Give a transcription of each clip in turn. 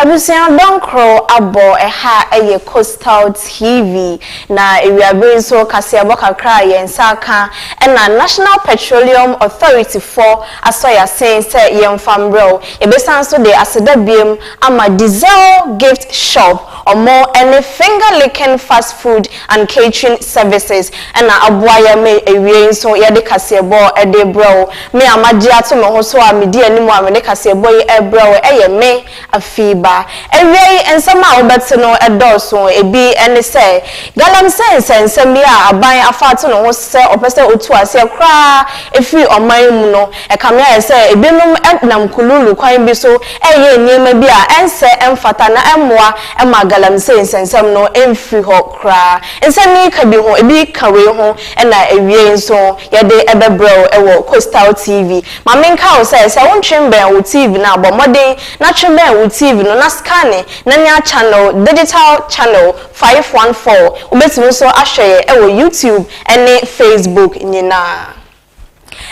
Abusua, dɔnkoro abɔ. Ɛha ɛyɛ Coastal TV na ewiabere nso kaseɛbɔ kakra a yɛn nsa aka ɛna National Petroleum Authority fo asɔ yɛasen sɛ yɛmfa mbrɛw. Yɛbɛsan nso de aseda biem ama Diesel Gift Shop, ɔmo ɛne Finger Licking Fast Food and Catering Services ɛna aboa yɛ me. Ewie nso yɛde kaseɛbɔ ɛde brɛw. Me a magye ato me ho so a medi anim a mede kaseɛbɔ yi ɛbrɛw ɛyɛ me Afiba. Ewie yi, nsɛm a wobɛte no ɛdɔɔso. Ebi ɛne sɛ galamsey nsɛnsɛm bi a aban afa ato ne ho sɛ ɔpɛ sɛ otu aseɛ koraa efiri ɔman mu no, ɛkame ayɛ sɛ ebinom ɛnam kululu kwan bi so ɛyɛ nneɛma bi a ɛnsɛ ɛmfata na ɛmmoa ɛma galamsey nsɛnsɛm no ɛmfiri hɔ koraa. Nsɛm yi ka bi ho, ebi ka wei ho, ɛna ewie nso yɛde ɛbɛbrɛw ɛwɔ Coastal TV. Maame, nka wo sɛ wontwe bɛn wo TV na abɔ mmɔden na twe bɛn wo TV no na scan na nya channel, digital channel 514. Wobɛtumi nso ahwɛ yɛ ɛwɔ YouTube ɛne Facebook nyinaa.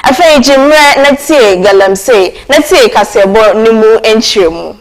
Afei gye mmerɛ na tie galamsey na tie kaseɛbɔ ne mu nkyerɛmu.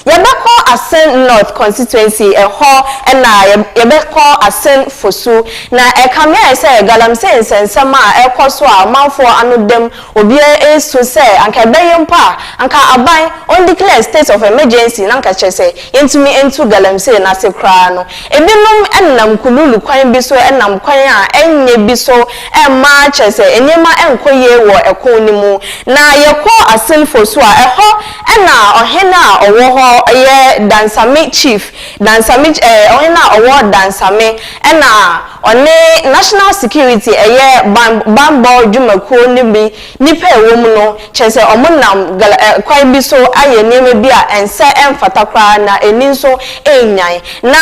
Yɛbɛkɔ Assin North Constituency, ɛhɔ ɛna yɛbɛkɔ Assin Fosu na ɛkame ayɛ sɛ galamsey nsɛnsɛm a ɛkɔ so a ɔmanfoɔ ano dɛm, obiara esu sɛ anka ɛbɛyɛ mpo a anka aban on declare state of emergency na anka kyerɛ sɛ yɛntumi ntu galamsey n'ase koraa no, ebinom ɛnam kululu kwan bi so, ɛnam kwan a ɛnyɛ bi so ɛmma kyerɛ sɛ nneɛma ɛnkɔ yie wɔ ɛko no mu. Na yɛkɔ Assin Fosu a, ɛhɔ ɛna ɔhene a ɔwɔ hɔ ɛyɛ Dansame Chief Dansame, ɔhene a ɔwɔ Dansame, ɛna ɔne national security, ɛyɛ ban banbɔ dwumakuo no bi nipa a ɛwɔ mu no, kyerɛ sɛ ɔmo nam gala kwan bi so ayɛ nneɛma bi a ɛnsɛ ɛmfata koraa na ani nso ɛnyan. Na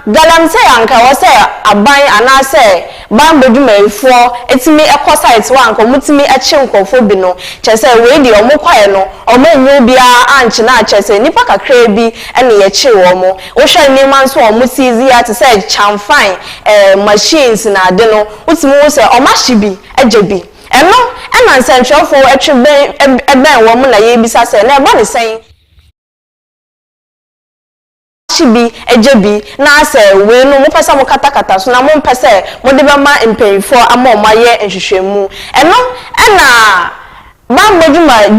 galamsey anka ɛwɔ sɛ aban anaasɛ banbɔ dwumayɛfoɔ etumi ɛkɔ site hɔ anka ɔmo tumi ɛkye nkurɔfoɔ bi no, kyerɛ sɛ wei deɛ ɔmo kɔɛ no, ɔmo enyi obiara ankye, na akyerɛ sɛ nipa kakraa bi ɛna yɛkye wɔn. Wohwɛ nneɛma nso a ɔmo seize a te sɛ changfan, machines na ade no, wotumi wo sɛ ɔmo ahye bi agye bi. Ɛno ɛna nsɛntwerɛfoɔ ɛtwe bɛn ɛbɛn wɔn na yɛrebisa sɛ na ɛba ne sɛn ahye bi agye bi, na asɛ wei no mopɛ sɛ mokatakata so na mompɛ sɛ mode bɛma mpanyinfoɔ ama ɔmo ayɛ nhwehwɛmu. Ɛno ɛna bambɔ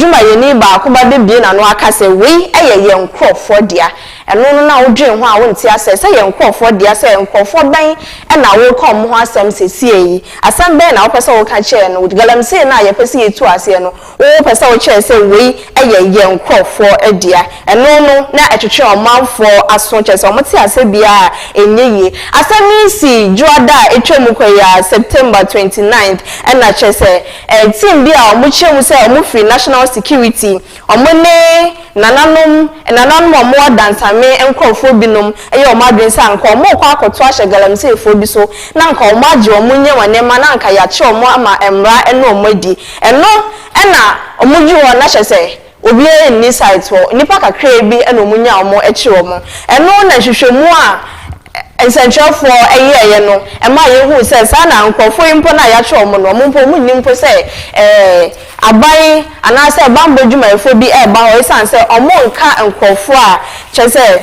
dwumayɛni baako ba bebie n'ano aka sɛ wei yɛ yɛn nkurɔfoɔ dea. Ɛno no na wodwen ho a wonte asɛ sɛ yɛn nkurɔfoɔ dea, sɛ nkurɔfoɔ bɛn ɛna wɔreka ɔmo ho asɛm sɛsie yi? Asɛm bɛn na wopɛ sɛ woka kyerɛ no? Galamsey no a yɛpɛ sɛ yɛtu aseɛ no, wopɛ sɛ wokyerɛ sɛ wei yɛ yɛn nkurɔfoɔ dea? Ɛno no na ɛtwetwe ɔmanfoɔ aso, kyerɛ sɛ ɔmo te asɛ biara ɛnyɛ yie. Asɛm yi si Dwoada a etwa mu kɔ yi a, September 29th, ɛna kyerɛ sɛ team bi a ɔmo kyerɛ mu sɛ ɔmo firi national security, ɔmo ne nananom a ɔmo wɔ Dansame nkurɔfoɔ binom ɛyɛ ɔmo adwene sɛ anka ɔmo kɔ akɔto ahyɛ galamseyfoɔ bi so na anka ɔmo agye ɔmo nyɛ nneɛma na anka yɛakye ɔmo ama mmara ɛne ɔmo adi. Ɛno ɛna ɔmo dwi hɔ na hyɛ sɛ obiara nni site hɔ, nipa kakraa bi ɛna ɔmo nya ɔmo akyi wɔn. Ɛno na nhwehwɛmu a nsɛntwerɛfoɔ ɛyɛɛyɛ no ɛma yɛhu sɛ saa na nkurɔfoɔ yi mpo na yɛatwerɛ wɔn no, wɔn mpo wɔn nni mpo sɛ aban anaasɛ bambɔ dwumayɛfoɔ bi ɛreba hɔ, ɛsiane sɛ wɔn nka nkurɔfoɔ a kyerɛ sɛ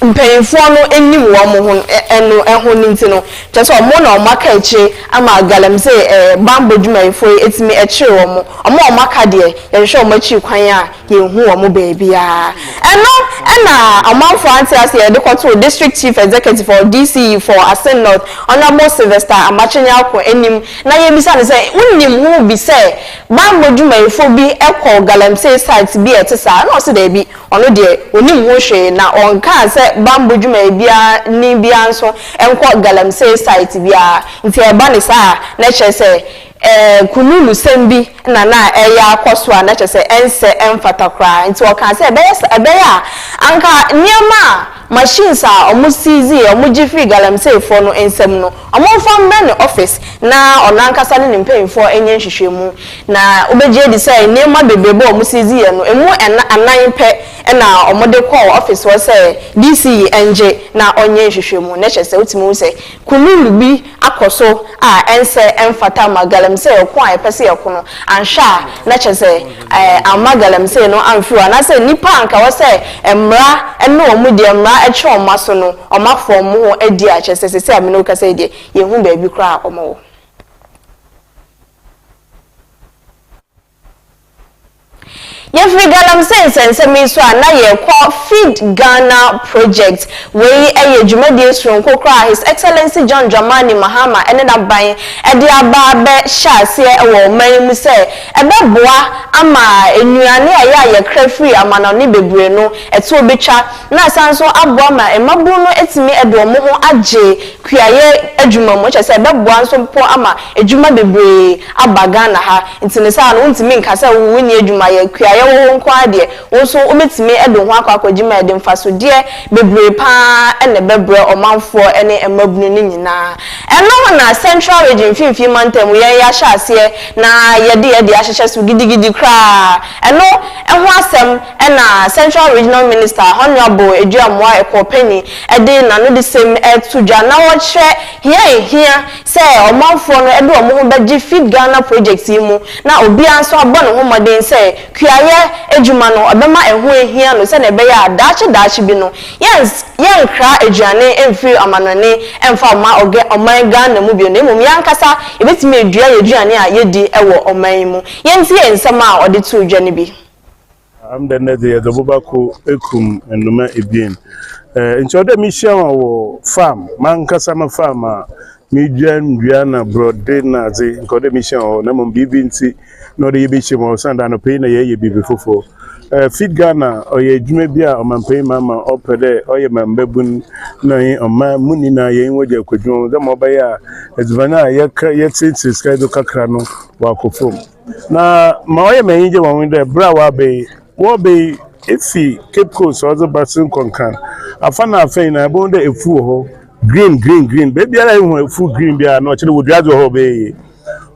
mpanyinfoɔ no anim wɔn ho ɛno ɛho ne nti no, kyerɛ sɛ wɔn na wɔn aka akyire ama galamsey bambɔ dwumayɛfoɔ yi etumi ɛkyerɛ wɔn. Wɔn a wɔn aka deɛ, yɛhwehwɛ wɔn akyi kwan a yɛnhu wɔn beebiara. Ɛno ɛna ɔmanfoɔ ante ase. Yɛde kɔtoo District Chief Executive or DCE for Assin North, Honourable Sylvester Amakye Nyarko anim na yɛbisa no sɛ wonim ho bi sɛ bambɔ dwumayɛfoɔ bi ɛkɔ galamsey site bi a ɛte saa? Ɛna ɔsi daabi, ɔno deɛ onim ho hwee na ɔnkaa sɛ bambɔ dwumayɛ biara ni biara nso ɛnkɔ galamsey site biara. Nti ɛba ne saa na kyerɛ sɛ kununu sɛm bi na ɛyɛ akɔ so a na kyerɛ sɛ ɛnsɛ ɛmfata koraa. Nti ɔkaa sɛ ɛbɛyɛ a anka nneɛma a machines a wɔn seize yɛ, wɔn gye firi galamseyfoɔ no nsam no, wɔn mfa mmrɛ ne office na ɔno ankasa ne ne mpanyinfoɔ nyɛ nhwehwɛmu. Na wobɛgye adi sɛ nneɛma bebrebe a wɔn seize yɛ no, emu ɛna anan pɛ ɛna wɔde kɔɔ office hɔ sɛ DCE ngye na ɔnyɛ nhwehwɛmu. Na kyerɛ sɛ wotumi hu sɛ kunulu bi akɔ so a ɛnsɛ ɛmfata ma galamsey ɔko a yɛpɛ sɛ yɛko no anhwɛ a, na kyerɛ sɛ ama galamsey no amfiri hɔ, anaasɛ nnipa anka wɔ sɛ mmara ɛne wɔn deɛ mmara ɛtwe wɔn aso no, wɔn afɔ wɔn ho adi a kyerɛ sɛ sɛsɛ amena kasa yi deɛ, yɛhu baabi koraa a wɔn wɔ. Yɛfiri galamsey nsɛnsɛm yi so a, na yɛrekɔ Feed Ghana Project. Wei yɛ dwumadie soronko koraa His Excellency John Dramani Mahama ne n'aban de aba abɛhyɛ aseɛ wɔ ɔman yi mu sɛ ɛbɛboa ama nnuane a ɛyɛ a yɛkra firi amanɔne bebree no ɛtoɔ bɛtwa, na asan nso aboa ma mmabunu no atumi de wɔn ho agye kuayɛ adwuma mu. Kyerɛ sɛ ɛbɛboa nso mpo ama adwuma bebree aba Ghana ha. Nti no saa no, wontumi nka sɛ wonni adwuma yɛ. Kuayɛ wɔ hɔ nko ara deɛ, wo nso wobɛtumi de wo ho akɔ akɔgye mu a ɛde mfasodeɛ bebree pa ara na ɛbɛbrɛ ɔmanfoɔ ne mmabunu no nyinaa. Ɛno ho na Central Region Mfimfini Mantam yɛn yɛahyɛ aseɛ na yɛde yɛn deɛ ahyehyɛ so gidigidi koraa. Ɛno ho asɛm na Central Regional Minister Honourable Aduamoah Ekow-Penny de n'anodisɛm reto dwa na ɔrekyerɛ hia a ɛhia sɛ ɔmanfoɔ no de wɔn ho bɛgye Feed Ghana project yi mu na obiara nso abɔ ne ho mmɔden sɛ kuayɛ adwuma no ɔbɛma ɛho ahia no sɛdeɛ ɛbɛyɛ a daakye daakye bi no yɛnkra aduane mfiri amanɔne mfa mma ɔman Ghana mu bio, na mmom yɛn ankasa yɛbɛtumi adua yɛn aduane a yɛdi wɔ ɔman yi mu. Yɛntie nsɛm a ɔde too dwa no bi. Am dɛ ndɛ dze yɛdze ɔboba kor ekum nnoma ebien. Nkyɛ ɔwɔ dɛ mehyia hɔn wɔ farm, mankasa me farm a medua ndua na borɔde na adze, nka ɔwɔ dɛ mehyia hɔn wɔ hɔ, na mbom biribi ntsi na ɔwɔ dɛ yɛbɛhyia mu hɔ osiandɛ anɔpa yi na yɛreyɛ biribi fofor. Feed Ghana ɔyɛ edwuma bi a ɔmampanyin Mahama ɔpɛ dɛ ɔyɛ ma mbabun na ɔnye ɔman mu nyinaa yɛnye hɔn gye akɔdwuma mu dɛ ma ɔbɛyɛ a edziban a yɛka yɛtseetsee sika do kakra no ɔakɔ famu. Na ma ɔyɛ me enyigye wɔ ho nye dɛ ber a wɔaba yi, wɔreba yi efi Cape Coast a ɔdze ba Senkonkan, afa na afa nyinaa ibohu dɛ efuw wɔ hɔ, green green green, beebiara a ihu efuw green biara no ɔkyerɛ dɛ wodua adze wɔ hɔ a ɔbɛyɛ yie.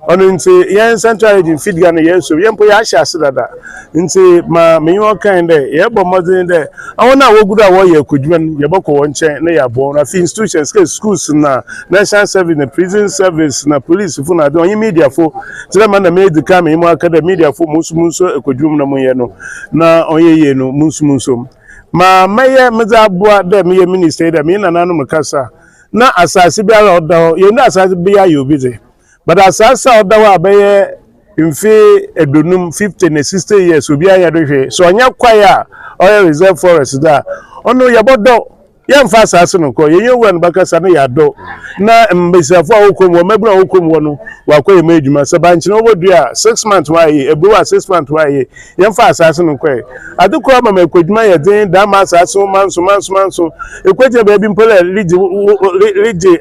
Ɔno ntsi hɛn Central Region Feed Ghana yɛn so hɛn mpo yɛahyɛ ase dada. Ntsi ma menye hɔn kae dɛ yɛrobɔ mbɔdzen dɛ hɔn a wogu do a wɔreyɛ ekwadwuma no yɛbɔkɔ hɔn nkyɛn na yɛaboa hɔn. Afei institutions kɛ schools na National Service na Prison Service na policefo na adze, ɔnye mediafo, tse dɛ ma nna medzi kan menye mo aka dɛ mediafo mo so munsuo ekwadwuma mu na monyɛ no na ɔnyɛ yie no, munso munsuo mu. Ma mɛyɛ medze aboa dɛ meyɛ minister yi dɛ menye nananom rekasa na asaase biara a ɔda hɔ, yenyim dɛ asaase biara yɛ obi dze, but asaase a ɔda hɔ a bɛyɛ mfe 50, 50 na 60 years obiara nnyɛ do hwee, sɛ ɔnnyɛ kwae a ɔyɛ reserve forest dze a, ɔno yɛbɔdɔ, yɛmmfa asaase no nnkɔ, yɛnye owura no bɛkasa na yɛadɔ, na mbasiafo a wɔwɔ kurom hɔ, mbabun a wɔwɔ kurom hɔ no, wɔakɔyɛ mu edwuma. Sɛ bankye na wɔbɔdua a, 6 months wɔayɛ yie, eburow a, 6 months wɔayɛ yie, yɛmfa asaase no nkɔɛ. Ade kor ama ma ekwadwuma yɛ dzen dɛm ama asaase ho manso manso manso. Ekogyina beebi mpo dɛ eregye regye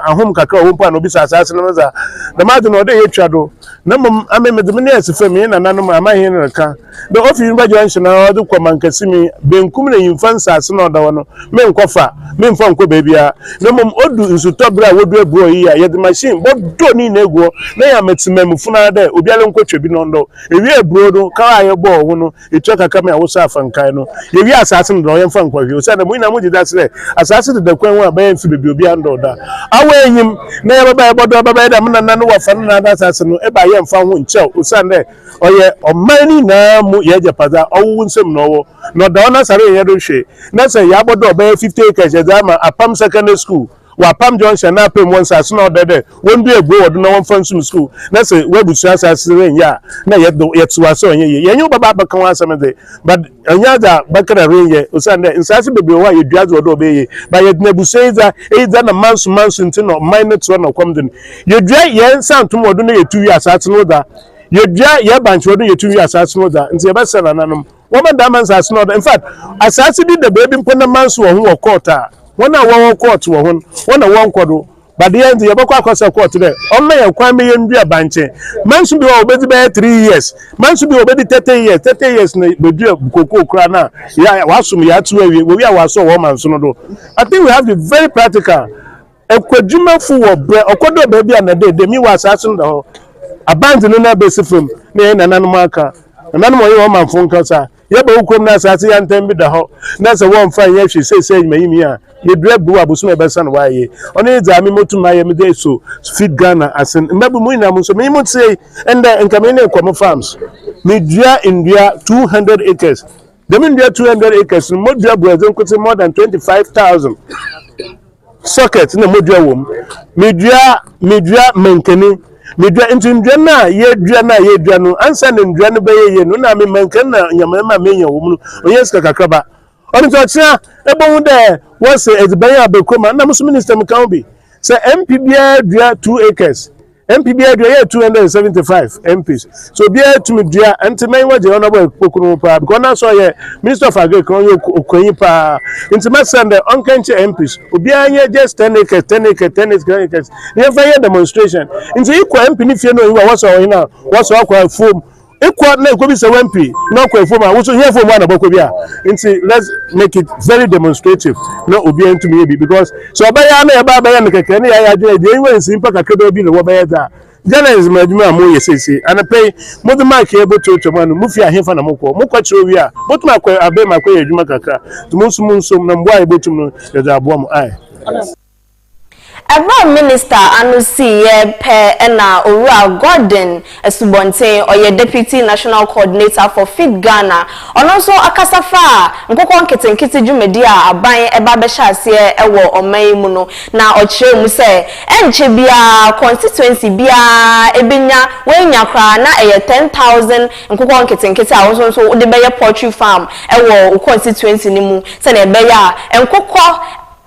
ahom kakra wɔ hɔ mpo a na obi sɛ asaase no dza. Dɛm adze no ɔwɔ dɛ yetwa do. Na mbom ame medze me nan esi famu, menye nananom amahen no reka dɛ ofi Winneba Junction a ɔdze kɔ Mankesimi, benkum na nyimfa nsaase na ɔda hɔ no, mennkɔfa, memmfa nnkɔ beebiara. Na mbom odu nsutɔ ber a wodu eburow yi a, yɛdze machine bɔdɔ ne nyina egu hɔ na yɛama tsemamufo no ara dɛ obiara nkotwa bi na ɔndɔ. Ewie eburow no, kar a yɛbɔɔ ho no, etua kakra ma yɛawosaw afa nkae no. Yewie asaase no do na yɛmfa nkɔ hwee, osiandɛ mo nyina mogye dase dɛ asaase deda kwan ho a bɛyɛ mfe bebree obiara nndɔɔ da. Awa enyim na yɛbɛba yɛbɔdɔ bɛbɛyɛ dɛ me nana no wɔfa no nana asaase no, eba a yɛmmfa ho nnkyɛ wo, osiandɛ ɔyɛ ɔman no nyina mu y'egyapadze a ɔwo wo nsamu na ɔwɔ, na ɔda hɔ na sɛ rennyɛ do hwee, na sɛ yɛabɔdɔ bɛyɛ 50 acres yɛdze ama Apam Secondary School wɔ Apam Junction na Apam wɔ nsaase no a ɔda dɛ wondua eburow wɔ do na wɔmfa nsum skuul, na sɛ w'ebusua asaase rennyɛ a na yɛtsew ase a ɔnnyɛ yie. Yɛnye wo bɛba abɛka ho asɛm dze, but ɔnnyɛ adze a bɛka dɛ rennyɛ osiandɛ nsaase beberee wɔ hɔ a yedua adze wɔ do a ɔbɛyɛ yie, but yɛdze na ebusua yi dza, iyi dza na manso manso ntsi na ɔman no tsew na ɔkɔm dze no. Yedua hɛn nsantom wɔ do na yetu wie asaase no dza, yedua hɛn bankye wɔ do na yetu wie asaase no dza, ntsi yɛbɛsrɛ nananom wɔma dɛm nsaase no ɔda. In fact, asaase bi da beebi mpo na manso wɔ ho wɔ court a, hɔn a wɔwɔ court wɔ ho no, hɔn na wɔnkɔ do. But yɛn dze yɛbɔkɔ akɔsɛ court dɛ ɔmma yɛn kwan ma yɛndua bankye. Manso bi wɔ hɔ a obedzi bɛyɛ 3 years, manso bi wɔ obedi 30 years. 30 years na bedua kookoo koraa na yɛ wasom yɛato awie wɔwi a wasɔ wɔn manso no do. I think we have to be very practical. Ekwadwumafo wɔ brɛ ɔkɔdɔ baabi a na de mi wɔ asase no da hɔ abante no na bɛsi fam na yɛn nananom aka nananom ɔyɛ wɔn manfo nkasa yɛbɛ wo kurom na asase yɛ ntɛm bi da hɔ na sɛ wɔmfa nyɛ hwee seesei enyimanyim yi a yɛdua bu abosom a ɛbɛsa no wayɛ ɔno yɛ dza me motum ayɛ me de so Feed Ghana asen mmabu mu nyinaa mu nso menyi mo tie. Ɛndɛ nka me ne kɔmo farms medua ndua 200 acres. Dɛm ndua 200 acres no, modua borɔdze nkote more than 25,000 socket na modua wɔ mu. Medua mankani, medua nti ndua no a yɛdua no a yɛdua no ansa na ndua no bɛyɛ yie no na me mankani na nyamanyama a menya wɔ mu no ɔnyɛ sika kakraba. Ɔno nti ɔkyena ɛbɛhu dɛ wɔsɛ adziban a bɛkurom a na mo so minister mu ka ho bi sɛ MP biara dua 2 acres, MP biara dua yɛ 275 MPs so obiara tumi dua. Nti mɛn wɔgye ɔno bɔ ekpokoro mu paa because ɔno nso ɔyɛ Minister of Agric, ɔyɛ okwanyi paa. Nti mɛsɛn dɛ ɔnka nkyɛn MPs obiara nyɛ just 10 acres, 10 acres, 10 acres, 10 acres, yɛmfa yɛ demonstration. Nti ikɔ MP ne fie no oyi wa wɔsɛ ɔyɛ na wɔsɛ ɔkɔ afuom ikɔ na ekɔ bi sɛ MP na ɔkɔ afuom a woso nyɛ afuom a na bɔkɔ bi a. Nti let's make it very demonstrative na obiara ntumi yɛ bi because sɛ ɔbɛyɛ a na yɛba abɛyɛ no kɛkɛ ne yɛayɛ adwene deɛ enyiwa nsi mpa kakra bɛyɛ bi na wɔbɛyɛ dza journalism adwuma a moyɛ seesei anapɛ yi mode mic yɛ bɛtuatua mu ano mufi ahemfa na mokɔ mokɔ kyerɛ owie a botumi akɔ abɛn mu akɔyɛ adwuma kakra nti mo nso mo nsom na mboa a yɛbɛtum no yɛde aboa mo ae. Ɛberɛ minister ano siiɛ pɛ ɛna Owura Gordon Asubɔnten, ɔyɛ Deputy National Coordinator for Feed Ghana, ɔno nso akasa fa a nkokɔ nketenkete dwumadi a aban ɛba bɛhyɛ aseɛ ɛwɔ ɔman yi mu no na ɔkyerɛ mu sɛ ɛnkyɛ biara constituency biara ebenya wɔanya koraa na ɛyɛ 10,000 nkokɔ nketenkete a wɔn nso nso wɔde bɛyɛ poultry farm ɛwɔ wo constituency no mu sɛnea ɛbɛyɛ a nkokɔ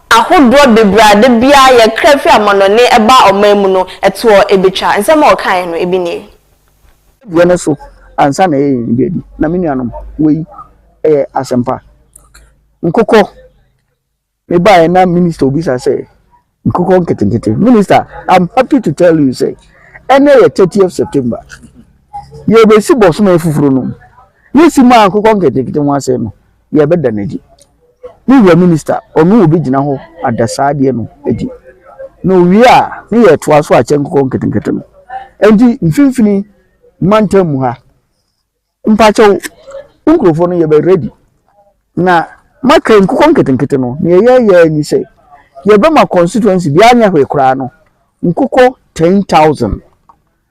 ahodoɔ bebree ade biara yɛkra fi amanɔne ɛba ɔman mu no ɛtoɔ ebetwa. Nsɛm a ɔkae no ebi nie. Deɛ no so ansa na ɛyɛ yɛn bi adi na me nuanom wei ɛyɛ asɛmpa nkokɔ mebaeɛ na minister obisa sɛ nkokɔ nketenkete. Minister, I'm happy to tell you sɛ ɛnɛ yɛ 30th September, yɛbɛsi bɔsoma foforɔ no mu yɛsi mu a nkokɔ nketenkete ho asɛm no yɛbɛda n'akyi. Ne wura minister ɔno obi gyina hɔ ada saa adeɛ no akyi na owie a ne yɛ toa so akyɛ nkokɔ nketenkete no. Nti Mfimfini Mantam mu ha mpakyɛw nkurɔfoɔ no yɛbɛ ready na maka nkokɔ nketenkete no. Nea yɛyɛ ni sɛ yɛbɛma constituency bi anyɛ hwee koraa no nkokɔ 10,000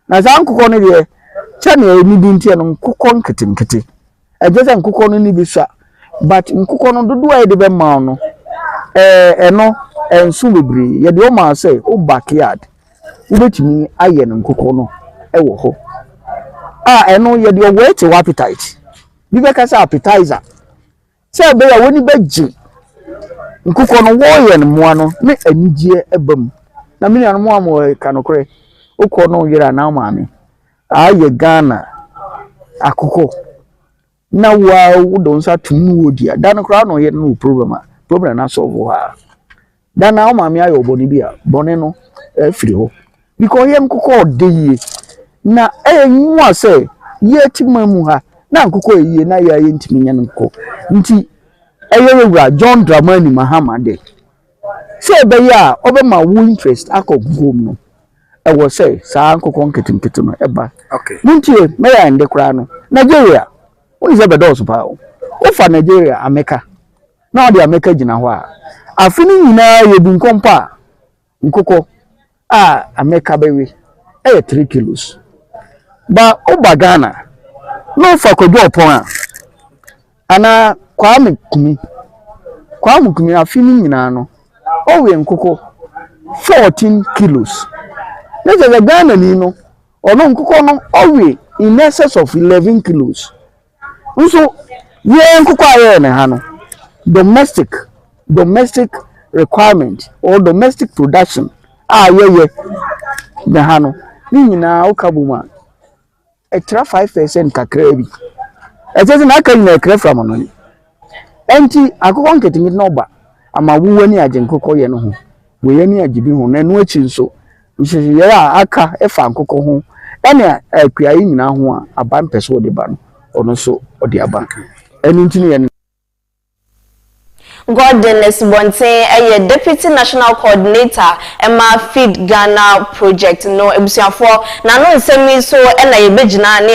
na saa nkokɔ no deɛ kyɛ nea ɛni di ntiɛ no nkokɔ nketenkete ɛgye sɛ nkokɔ no ni bi sua but nkokɔ no dodoɔ a yɛde bɛma wo no ɛno ɛnso bebree. Yɛde ɔma sɛ wo backyard wobɛtumi ayɛ no nkokɔ no ɛwɔ hɔ a ɛno yɛde ɔwɔ ɛte wɔ appetite bi bɛka sɛ appetizer sɛ ɛbɛyɛ a wɔni bɛgye nkokɔ no wɔreyɛ no mmoa no ne anigyeɛ ɛba mu. Na me nuanom a mo ka nokorɛ wokɔ no yere anaa maame ayɛ Ghana akokɔ na waa wode wo nsa tom no wɔ di a da no koraa na ɔyɛ no wɔ problem a problem no asɔlve hɔ a da na wo maame ayɛ ɔbɔne bi a bɔne no afiri hɔ because yɛ nkokɔ ɔde yie na ɛyɛ nwa sɛ yɛte man mu ha na nkokɔ yɛ yie na yɛ a yɛntumi nyɛ no nkokɔ. Nti ɛyɛ yɛwura John Dramani Mahama de sɛ ɛbɛyɛ a ɔbɛma wo interest akɔ nkokɔ mu no ɛwɔ sɛ saa nkokɔ nketenkete no ɛba. Montie mɛyɛ ɛnde koraa no Nigeria wone sɛ bɛdɔɔso paa o. Wofa Nigeria ameka na ɔde ameka gyina hɔ a afe no nyinaa yɛbu nkɔmpa a nkokɔ a ameka bɛwe ɛyɛ 3 kilos ba. Woba Ghana na wofa Kwadwo Ɔpɔn a anaa Kwame Kumi, Kwame Kumi afe no nyinaa no ɔwe nkokɔ 14 kilos ne kyerɛ sɛ Ghana ni no ɔno nkokɔ no ɔwe in excess of 11 kilos. Nso yɛn nkokɔ a yɛyɛ ne ha no domestic requirement or domestic production a yɛyɛ ne ha no ne nyinaa woka bom a ɛtra 5% kakraa bi. Ɛkyɛ sɛ n'aka nyinaa ɛkra fira mo no ni. Ɛnti akokɔ nketenkete na ɔba ama wo ani agye nkokɔ yɛ no ho. Wei ani agye bi ho. Na ɛno akyi nso, nhyehyɛeɛ a aka ɛfa nkokɔ ho ɛne akuayɛ nyinaa ho a aban pɛ sɛ ɔde ba no, ɔno nso ɔde aba. Ɛno nti no yɛ Gordon Esibɔnten ɛyɛ Deputy National Coordinator ɛma Feed Ghana Project no. Abusuafoɔ, n'ano nsɛm yi so ɛna yɛbɛgyina ne